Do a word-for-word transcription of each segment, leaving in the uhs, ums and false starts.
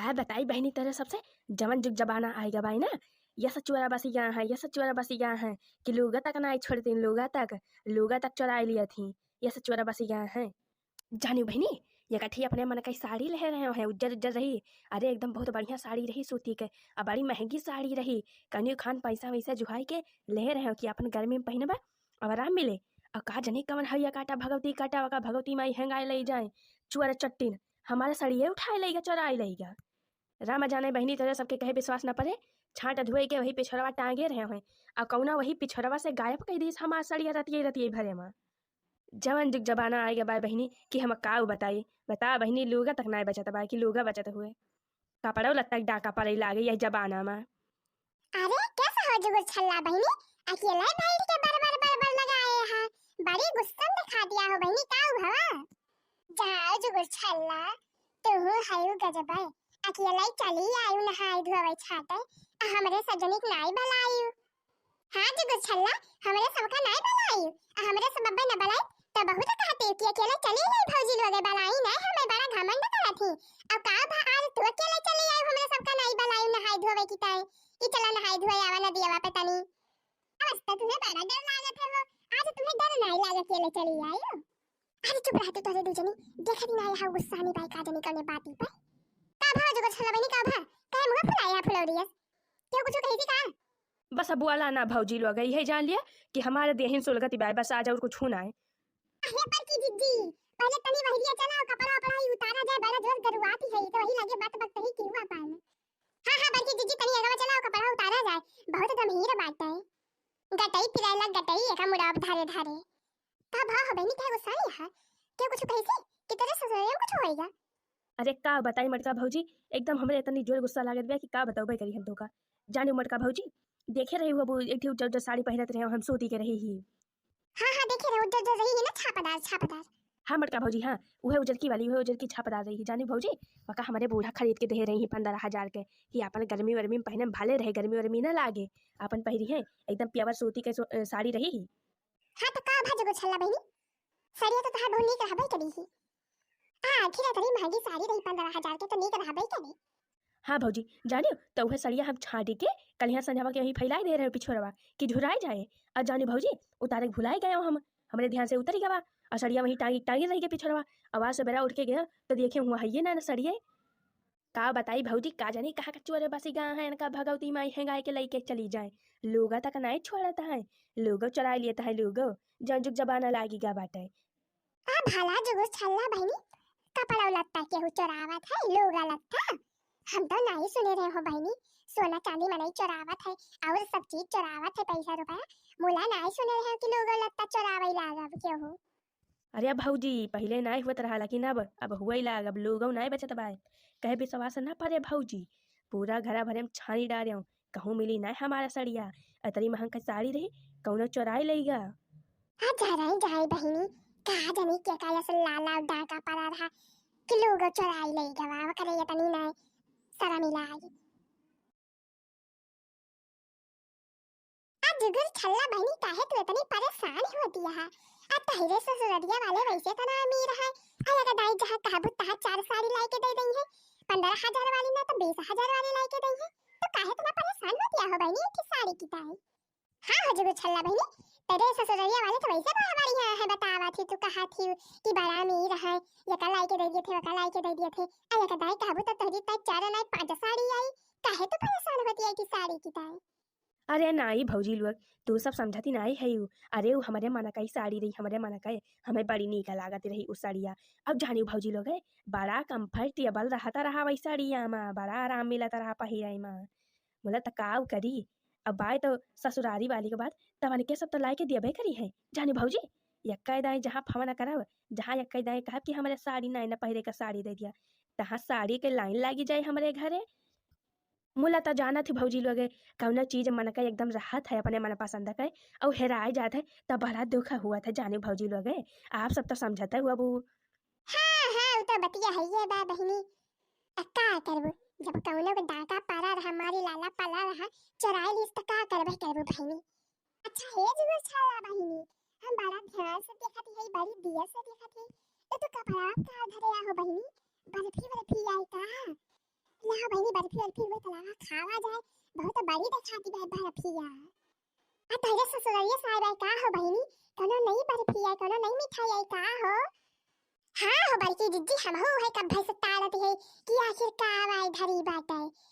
अब बताई बहिनी तोरे सबसे, जवन जुग जमाना आइ गा बाई ना, यस चोरा बसिया है, यस चोरा बसिया है कि लुगा तक नाई छोड़तीन, लुगा तक, लुगा तक चोराइ लियत ही, यस चोरा बसिया है। जानी बहिनी, एक ठे अपने मन का साड़ी लेहे रहे हैं, उज्जर उज्जर रही। अरे एकदम बहुत बढ़िया साड़ी रही सूती के, आ बड़ी महंगी साड़ी रही। कनियो खान पैसा वैसा जुहाई के लेहे रहे हैं कि अपन गर्मी में पहिनबा, अब आराम मिले। आ का जनी कवन हइया काटा भगवती काटा, ओका भगवती माई हेंगाए लइ जाए, चुअर चट्टिन, हमारा सड़िए उठाए लइगा, चोराए लइगा। राम जाने बहिनी, तोरे सबके कहे विश्वास न परे, छांट धोए के वही पिछड़वा टांगे रहे हैं, आ कौना वही पिछड़वा से गायब कइ दीस हमार सड़िया रतिये रतिये भरे में। जवन जुग जमाना आइ गा बा बहिनी कि हम काउ बताई। बता बहिनी, लुगा तक नाय बचत बा कि लुगा बचत हुए। कपड़ो लत्ता के डाका पड़े लागे यह जमाना में। अरे, कैसे हो जुगुर छल्ला बहिनी? अकेला बैठ के बरबर बरबर लगाए है। बड़ी गुस्सा में दिखा दिया हो बहिनी, काउ भवा? जाओ जुगुर छल्ला, तुहू हयू गजब है। अकेला ही चली आयु नहाए धोवे छाटे, आ हमरे सजनिक नाई बलायु। हाँ जुगुर छल्ला, हमरे सबका नाई बलायु, आ हमरे सब अब्बे न बलाई, त बहुत कहते कि अकेले चली आई भौजी लोगे बलाई नाई, हमें बड़ा घमंड करत ही। अब का भा आज तू अकेले चली आई, हमरे सबका नाई बलायु नहाए धोवे की ताई, कि चला नहाए धोए आवा नदियावा पे तनी। अब तो तुम्हें बड़ा डर लागत है हो, आज तुम्हें डर नाई लागे अकेले चली आई हो। अरे चुप रहते तोरे दू जनी, देखत ही ना यहाँ गुस्सा नहीं पाई का जनी कौने बाती पे। का भा जुगुर छल्ला बहिनी, का भा? काहे मुँह फुलाए है फुलौरियस? क्यों कुछ कही थी का? बस अब वाला ना भौजी लोग, यही जान लिया कि हमारे देहिन सुलगती बाय, बस आज और कुछ ना है। अरे बड़की जिज्जी, पहले तनी वहिरिया चलाओ, कपड़ा उपड़ा ही उतारा जाए, बड़ा जोर गरुआती है, तो वही लगे बात बकते ही केहू अपन। हाँ, हाँ, बड़की जिज्जी, तनी अगवा चलाओ, कपड़ा उतारा जाए, बहुत गंभीर बात है। गटई पिराए लग गटई, एका मुड़ाब धारे धारे। का भा हो बहिनी, काहे गुस्सा नहीं है? क्यों कुछ कही थी? कि तेरे ससुरे में कुछ होएगा? अरे का बताई मटका भौजी, एकदम हमरे इतनी जोर गुस्सा लागत बा कि का बताओ भाई करी हम तो का। जाने मटका भौजी, देखे रही हो वो एक ठे उज्जर उज्जर साड़ी पहिरत रहे, हम सूती के रही ही। हाँ, हाँ, देखे रहे, उज्जर उज्जर रही ही ना, छापादार, छापादार। हाँ मटका भौजी, हाँ, उहे उजरकी वाली, उहे उजरकी छापादार रही ही। जाने भौजी, वका हमरे बूढ़ा खरीद के दे रही ही पन्द्रह हजार के, कि अपन गर्मी वर्मी में पहिने में भले रहे, गर्मी वर्मी ना लागे, अपन पहिरी है, एकदम प्योर सूती के सो-, अ, साड़ी रही ही। हाँ, तो का भा जुगुर छल्ला बहिनी, साड़िया तो तहार बहुत नीक रहबे करी ही। आ, आखिर इतनी महंगी साड़ी रही पन्द्रह हजार के, तो नीक रहबे करे। हाँ भौजी, जानियो, तो उहे सड़िया हम छांटी के कलिया संझावा के वहीं फैलाई दे रहे पिछोरवा कि झुराई जाए। और जानियो भौजी, उतारे के भुलाई गए हम, हमरे ध्यान से उतरी गवा, और सड़िया वहीं टांगी टांगी रह गए पिछोरवा। आवाज से बेरा उठ के गया, तो देखे हुआ है ये ना, ना सड़िया। का बताई भौजी, का जानी कहाँ का चोरे बसी गा है, इनका भगवती माई हेंगाए के लइके चली जाए। लोगा तक नाई छोड़त है, लोगो चुराई लेत है, लोगो जंजुक जमाना लागी गा बाटे। आ भला जुगुर छल्ला बहिनी, कपड़ा लत्ता केहू चोरावत है, लोगा लत्ता? हम तो नाई सुने रहे हो बहिनी, सोना चांदी मनई चोरावत है और सब चीज चोरावत है, पैसा रुपया, मुला नाई सुने रहे हो कि लोगा लत्ता चोरावे लागब केहू। अरे भौजी, पहिले नाई होत रहा, लेकिन अब, अब हुए लाग, अब लोगो नाई बचत बाय। कहे विश्वास ना परे भौजी, पूरा घरा भरे में छानी डारे हूँ, कहूँ मिली नाई हमारा सड़िया। अतरी महंग का साड़ी रही, कौनो चोराई लइगा। आ जा रही जाए बहिनी, का जानी के का ऐसे लाला डाका पड़ा रहा कि लोगो चोराई लइगा, ओकरे ये तनी नाई शर्म ही लागी। आ जुगुर छल्ला बहिनी, काहे तू इतनी परेशान होती है? आ तहरे ससुररिया वाले वैसे इतना अमीर है, आ अगर दाई जहाँ कहबू तहाँ चार साड़ी लाई के दे देई है, पन्द्रह हजार वाली ना तो बीस हजार वाली लाई के देई है, तो काहे इतना परेशान होती हो बहिनी एक साड़ी की ताई? हाँ हो जुगुर छल्ला बहिनी, तेरे ससुररिया वाले तो वैसे बड़ा बढ़िया है, बतावा थी तू कहा थी कि बड़ा अमीर है, ये का लाई के दे दिए थे, वो का लाई के दे दिए थे, आ ये का दाई कहबू तो तोहरी ताई चार नाई पाँच साड़ी आई, काहे तू परेशान होती है कि साड़ी की ताई? अरे नाई भौजी लोग, तू सब समझती नाई है यू। अरे वो हमरे मन का ही साड़ी रही, हमरे मन का ही, हमें बड़ी नीक लागत रही उ साड़िया। अब जानी भौजी लोग है, बड़ा comfortable रहता रहा वही साड़िया में, बड़ा आराम मिलता रहा पहिरे में। बोला त काव करी, अब बाय तो ससुरारी वाली के बाद तवन के सब तो लाई के दियबे करी है। जानी भौजी, यक्का दाई जहाँ फवन करब, जहाँ यक्का दाई कहब कि हमरे साड़ी नाई ना पहिरे का साड़ी दे दिया, तहाँ साड़ी के लाइन लागी जाए हमरे घरे। मुला त जानत ही भौजी लोगे, कौनो चीज मन का एकदम रहत है अपने मन पसंद के, और हेराए जात है, त बड़ा दुख हुआ था जाने भौजी लोगे। आप सब तो समझते हुआ बू। हाँ, हाँ, उ तो बतिया है ये बा बहिनी। अब का करबू, जब कौनो के डाका पारा रहा, मारी लाला पाला रहा, चुराई लीस त का करबे करबू बहिनी? अच्छा हे जुगुर छल्ला बहिनी, हम बड़ा ध्यान से देखत ही, बड़ी दिया से देखत ही। ए तो कपड़ा का धरे आहो बहिनी, बर्फी बर्फी आई का? लाओ बहिनी, बर्फी वर्फी हुए त लावा, खावा जाए, बहुत बड़ी देखाती बा बर्फिया। आ तोहरे ससुररिया से आए बा का हो बहिनी? कौनो नई बर्फी आई, कौनो नई मिठाई आई का हो? हाँ हो बड़की जिज्जी, हमहू उहे कब्बे से ताड़त है कि आखिर का आवा धरी बाटे।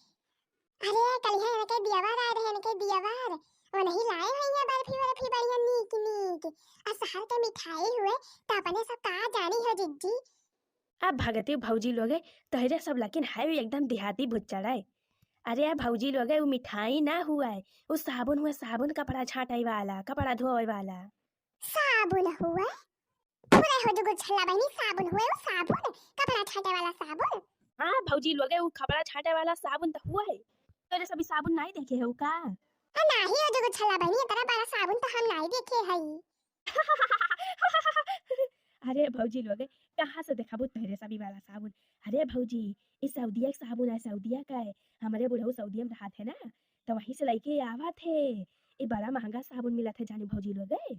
अरे कलिहा इनके दियावर आए रहे, इनके दियावर, वो नहीं लाए हुई है बर्फी वर्फी बढ़िया नीक नीक। आ शहर के मिठाई हुए त अपने सब का जानी हो जिज्जी। अब भगती भौजी लोगे, तोहरे सब लेकिन है एकदम देहाती भुच्चड़ाए। अरे भौजी लोगे, उ मिठाई ना हुआ है, उ साबुन हुआ, साबुन कपड़ा छाटे वाला, कपड़ा धोए वाला। साबुन हुआ? पूरा हो जुगु छल्ला बहिनी, साबुन हुए, उ साबुन, कपड़ा छाटे वाला साबुन। हाँ भौजी लोगे, उ कपड़ा छाटे वाला साबुन त हुआ है। तोहरे सभी साबुन नहीं देखे हो का? आ नाही हो जुगु छल्ला बहिनी, इतना बड़ा साबुन त हम नहीं देखे हई। अरे भौजी लोगे, कहाँ से देखाबू तोहरे सभी वाला साबुन? अरे भौजी, ई सऊदिया के साबुन है, सऊदिया का है। हमरे बुढ़ऊ सऊदिया में रहत है ना, त वहीं से लइके आवत है। ई बड़ा महंगा साबुन मिलत है जानी भौजी लोगे।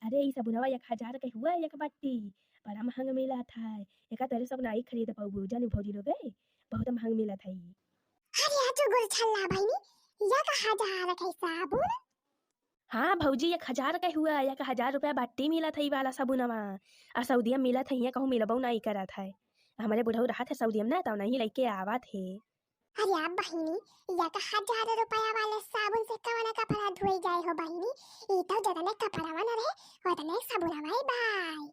अरे ई साबुनवा एक हजार के हुआ एक बाटी, बड़ा महंग मिलत है। एका तोहरे सब नाई खरीद पाउबू जानी भौजी लोगे, बहुत महंग मिलत है ई। अरे आ जुगु छल्ला बहिनी, एक हजार के साबुन? हाँ भौजी, एक हजार के हुआ, एक हजार रुपया बाटी मिलत है ई वाला साबुनवा। आ सऊदिया में मिलत है, हियाँ कहूँ मिलबो नहीं करत है। हमरे बुढ़ऊ रहत है सऊदिया में ना, त नहीं लइके आवत है। अरे बहिनी, एक हजार रुपया वाले साबुन से कवन कपड़ा धोई जाए हो बहिनी? ई तो जतने कपड़वा न रहे, ओतने साबुनवा ही बाय।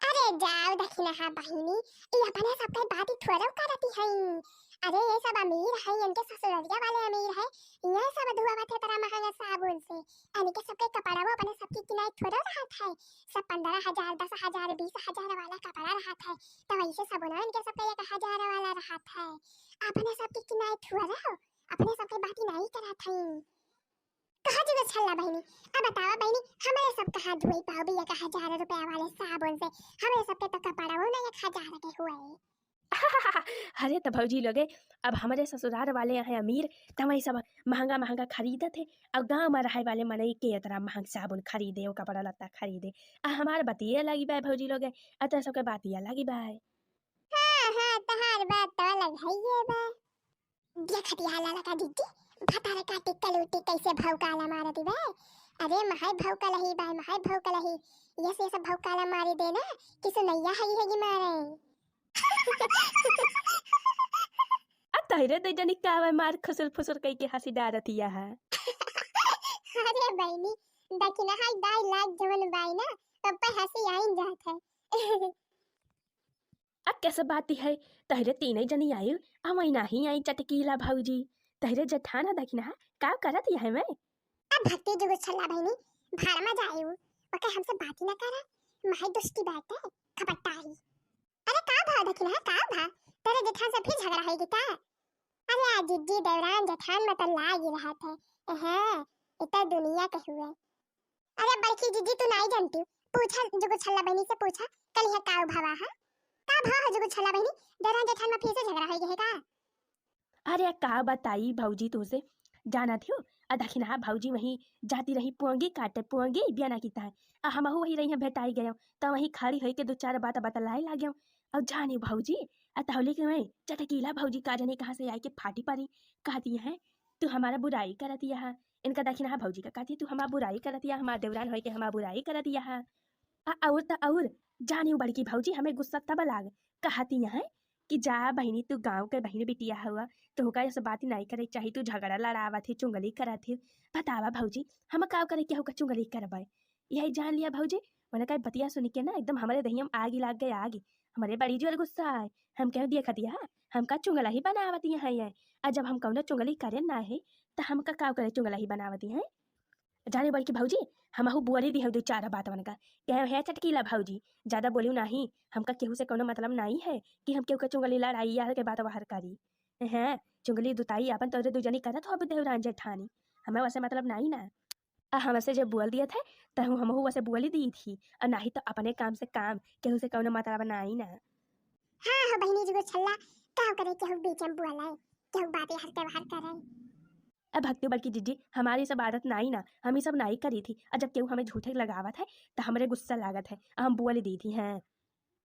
अरे जाओ दखिनहा बहिनी, ई अपने सबके बाती थोड़ो करती हई। अरे ये सब अमीर हई, इनके ससुररिया वाले अमीर है, ये सब धुआवत है तोरा महंगा साबुन से। इनके सबके कपड़वा अपने सबके किनाई थोड़ो रहत है, सब पन्द्रह हजार, दस हजार, बीस हजार वाला कपड़ा रहत है, तो वैसे साबुन इनके सबके एक हजार वाला रहत है। अपने सबके किनाई थोड़ो, अपने सबके बाती नहीं करत हई। कहा जुगु छल्ला बहिनी, अब बतावा बहिनी, हमरे सब कहाँ धोई पाउबी एक हजार रुपया वाले साबुन से? हमरे सबके तो कपड़वो ना एक हजार के हुए। अरे त भौजी लोगे, अब हमरे ससुरार वाले हैं अमीर, त वही सब महंगा महंगा खरीदत है। अब गाँव में रहे वाले मनई के इतना महंग साबुन खरीदे, वो कपड़ा लत्ता खरीदे। आ हमार बतिये लगी बाय भौजी लोगे, आ तोहरे सबके बातिये लगी बाय। हाँ हाँ, तहार बात तो अलग है ये बा। देखत यहाँ लाला का जिज्जी, भतार काटी कलूटी कैसे भौकाला मारती बे। अरे महाई भौकलही बा, महाई भौकलही। ये से सब भौकाला मारी देना कि सुनैया हई है कि मारे। आ तोहरे दे जनी का बा मार खुसुर फुसुर कई के हँसी डारत यहाँ। अरे बहिनी, दखिनहा दाई लाग जवन बाई ना, तब पे हँसी आइन जात है। अब कैसे बात है, तोहरे तीनों जनी आई, आ वही नाही आई चटकीला भौजी, तोहरे जेठान दखिनहा का करत यहाँ में? अब भक्ति जुगु छल्ला बहिनी, भाड़ में जाए उ, ओके हमसे बात ही ना करा, माई दुष्टी बात है, खपटाही। अरे का भा दखिनहा, का भा, तेरे जेठान से फिर झगड़ा होगी का? अरे आ जिज्जी देवरान जेठान में तो लाग ही रहत है, हाँ, इतना दुनिया के हुए। अरे बड़की जिज्जी, तू नाई जानती, पूछा जुगु छल्ला बहिनी से, पूछा कल यहाँ का भवा है, का भवा है जुगु छल्ला बहिनी, देवरान जेठान में फिर से झगड़ा हो गया है का? अरे का बताई भौजी तुझसे, जानत हो, आ दखिनहा भौजी वहीं जाती रही पुअंगी काटे, पुअंगी बियाना की तहन, आ हमहू वही रही हैं भेटाई गयो, त वहीं खड़ी होई के दो चार बात बतलाए लाग्यो। और जाने भौजी, आ तहली के वहीं चटकीला भौजी का जाने कहाँ से आई के फाटी पड़ी, कहती है, "तू हमारा बुराई करत यहाँ।" इनका दखिनहा भौजी का कहती, "तू हमार बुराई करत यहाँ, हमार देवरान होई के हमार बुराई करत यहाँ।" आ और त और, जाने उ बड़की भौजी हमें गुस्सा तब लाग, कहती यहाँ कि जा बहिनी, तू गाँव के बहिनी बिटिया हुआ, तोहका ऐसे बात नहीं करे चाही, तू झगड़ा लड़ावत ही, चुंगली करत ही। बतावा भौजी, हम का करे केहू का चुंगली करबे? यही जान लिया भौजी, मने का बतिया सुन के ना एकदम हमरे दहिया में आगी लाग गए, आगी। हमरे बड़ी जोर गुस्सा आए। हम कहूँ देखत यहाँ, हमका चुंगला ही बनावत यहाँ है। आ जब हम कौनो चुंगली करे ना है, त हमका का करे चुंगला ही बनावत हैं? जाने बड़की भौजी, हमहू बोली दी है दो चार बात वनका। कहे, "हे चटकीला भौजी, ज्यादा बोलियो नाही, हमका केहू से कौनो मतलब नाही है कि हम केहू के चुंगली लड़ाई यार के बात बाहर करी। हैं, चुंगली दुताई अपन तोरे दू जनी करत हो देवरान जेठानी, हमें वैसे मतलब नाही ना।" आ हमसे जब बोल दिया थे, तहु हमहू वैसे बोली दी थी, और नाही तो अपने काम से काम, केहू से कौनो मतलब नाही ना। हाँ हो बहिनी जुगु छल्ला, का करे केहू बीच में बोले, केहू बातें हर के बाहर करे। अब भक्ति बड़की जिज्जी, हमारी सब आदत नाई ना, हम ई सब नाई करी थी। और जब केहू हमें झूठे लगावत है, त हमरे गुस्सा लागत है, और हम बोल दी थी हैं।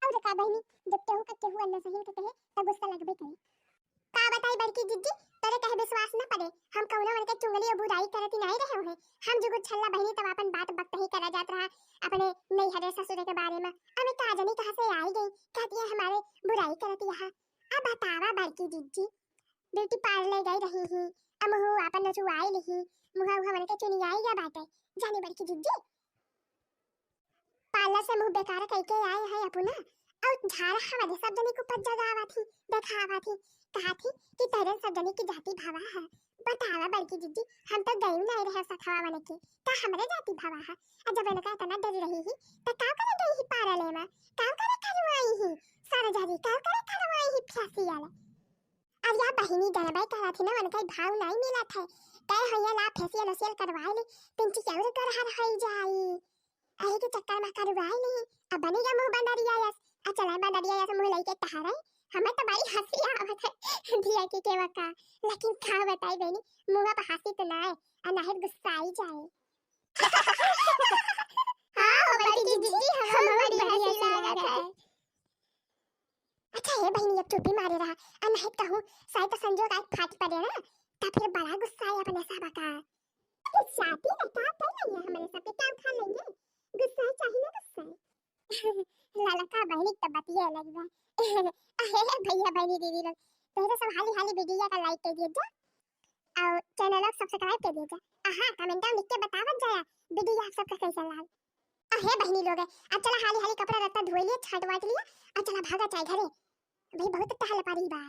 और का बहिनी, जब केहू का केहू अन्ना सही के कहे, त गुस्सा लगबे करे। का बताई कि जिज्जी, तोरे कहे विश्वास न पड़े, हम कउनो उनके चुंगली और बुराई करती नाहीं रहे हैं। हम जो कुछ छल्ला बहिनी तब अपन बात बकतही करा जात रहा अपने नैहरे ससुरे के बारे में। अबे का जानी कहाँ से आई गई, कहती है हमारे बुराई करती यहाँ। अब बतावा बड़की जिज्जी, ब्यूटी पार्लर गई रही ही, अमहू अपन नचुआई लिही, मुहा उहा उनके चुनियाई या बाटे। जानी बड़की जिज्जी, पार्लर से मुंह बेकार कइके आए हैं अपना, और झाड़ा हमारे सब जनी को पज्जा गावा थी, देखावा थी, कहा थी कि तोरे सब जनी की जाति भावा है। बतावा बड़की जिज्जी, हम तो गई नहीं रहे सथवा वाले के, का हमरे जाति भावा है? और जब इनका इतना डर रही ही, तो का करे गई ही पार्लर में, का करे करवाई ही सर्जरी, का करे करवाई ही फेशियल? अब या बहिनी डरबै करत ही ना, उनका भाव नहीं मिलत है। तय होइया ला फेशियल ओशियल करवाए ले, पिंची के और गरहर होई जाई। अही के चक्कर में करवाए नहीं, अब बनी गया मुंह बंदरिया यस। आ चला बंदरिया यस मुंह लइके टहरे। हमें तो बड़ी हंसी आवत है धिया की केवा का, लेकिन का बताई बहनी, मुंह पर हंसी तो ना है, आ नाहित गुस्साई जाए। हाँ, बड़की जिज्जी, हमें बड़ी हंसी लागत है। अच्छा हे बहिनी, अब चुप्पी मारे रहा, आ नहीं कहूँ शायद तो संजोग आज फाट पड़े ना, तो फिर बड़ा गुस्सा है अपने सब का। अरे शादी में का कर लेंगे, हमारे सब के क्या उठा लेंगे, गुस्सा है चाहिए ना गुस्सा है। ललका बहिनी तो बतिये अलग बा। अरे भैया बहिनी दीदी लोग, तोहरे सब हाली हाली वीडियो का लाइक कर दिए जा, और चैनल को सब्सक्राइब कर दिए जा। हाँ, कमेंट में लिख के बतावत जाया वीडियो आप सबका कैसा लाग। अहे बहिनी लोग, अब चला हाली हाली कपड़ा लत्ता धोई लिया, छाट वाट लिया, अब चला भागा चाहे घरे। भाई बहुत टहल पड़ी बा।